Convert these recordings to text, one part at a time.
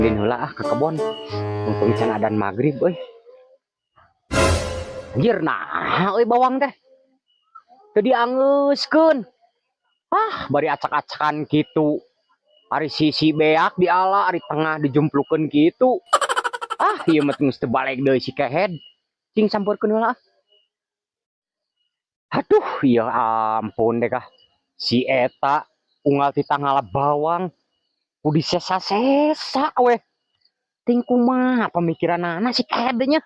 Ulin heula ah ka kebon. Mumpung can adan Maghrib euy. Anjir, nah euy, bawang teh. Teu diangeuskeun. Ah, bari acak-acakan kitu. Ari sisi beak diala, ari tengah dijumplukeun kitu. Ah, ieu mah geus teu balik deui si kehed. Cing sampeurkeun heula ah. Aduh, ya ampun deh kah. Si eta unggal ti ngala bawang ku disesa-sesa weh. Ting kumaha pamikiranana si kehed nya.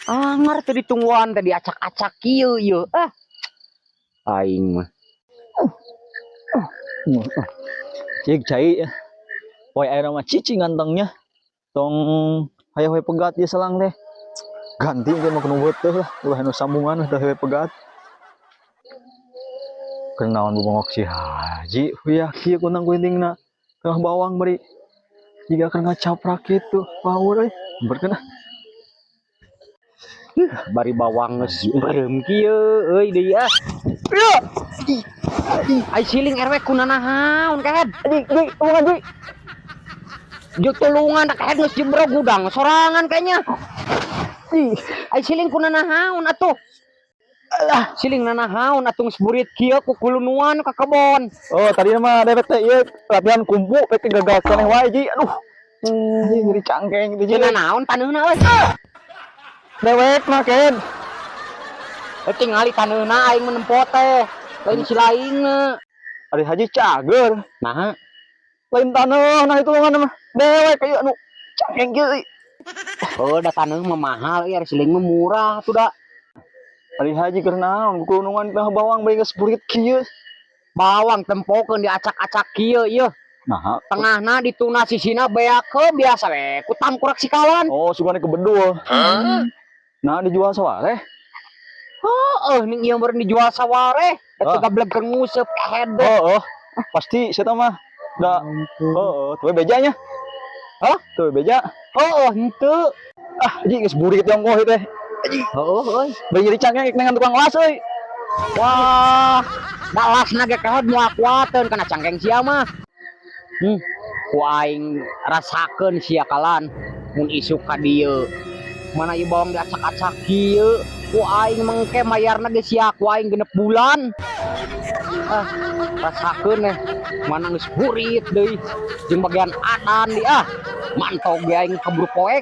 Angar teu ditungguan teh diacak-acak kieu ieu. Ah. Aing mah. Cik cai. Poe ayeuna mah cicing gantengnya. Tong hayo we pegat ieu selang teh. Ganti engke mah kudu teh lah, ulah anu sambungan teh we pegat. Kenaon bubongok si Haji, ya kieu kuntang kuintingna. Tengah bawang bari jiga keur ngacaprak kitu. Power euy. Berkeun ah. Bari bawang geus beureum kieu euy deui ah. Ai siling RW kunanahaon, kehed? Di, di, omongan di. Jeung tulungan da kehed geus jebrog gudang sorangan kayaknya. Ih, Ai siling kunanahaon atuh? Alah. Siling nanahaon atuh geus burit kieu ku kulunuan ka kebon? Oh, tadi mah dewek teh ieu latihan kungfu pek gagal keneh wae, Ji. Aduh. Anjing, jadi cangkeng gitu, Ji. Cenah naon taneuhna euy? Dewek mah, Ken. Eh, tingali taneuhna aing menempo teh. Lain si laingna. Ari Haji cager. Nah, Lain taneuh nah itu mah. Dewek ieu anu cangkeng kieu euy. Oh, da taneuh mah mahal euy, ari siling mah murah tuh da. Ari Haji keur naon kukulunungan tengah bawang bari geus burit kieu? Bawang tempokeun diacak-acak kieu ieu. Nah, tengahna dituna, sisina beak ke biasa we ku tangkurak sikawan. Oh, sugane kebedul. Nah, dijual sawareh. Heeh, ning ieu meureun dijual sawareh. Eta Ah. gablek keur nguseup kehed. Oh, oh. Pasti saya mah. Da, oh, oh, tuh bejanya. Hah? Tuh beja. Heeh, henteu. Ah, ji geus burit jongkoh ieu teh. Heeh euy. Bari jadi cangkeng dengan tukang las euy. Wah, balasna ge kehed moal kuateun kana cangkeng sia mah. Ku aing rasakeun sia kalan mun isuk ka dieu. Mana ieu bawang diacak-acak kieu, ku aing mengke mayarna ge sia ku aing 6 bulan. Ah, rasakeun eh. Mana geus burit deui jeung bagian adan di ah. Mantog ge aing keburu poek.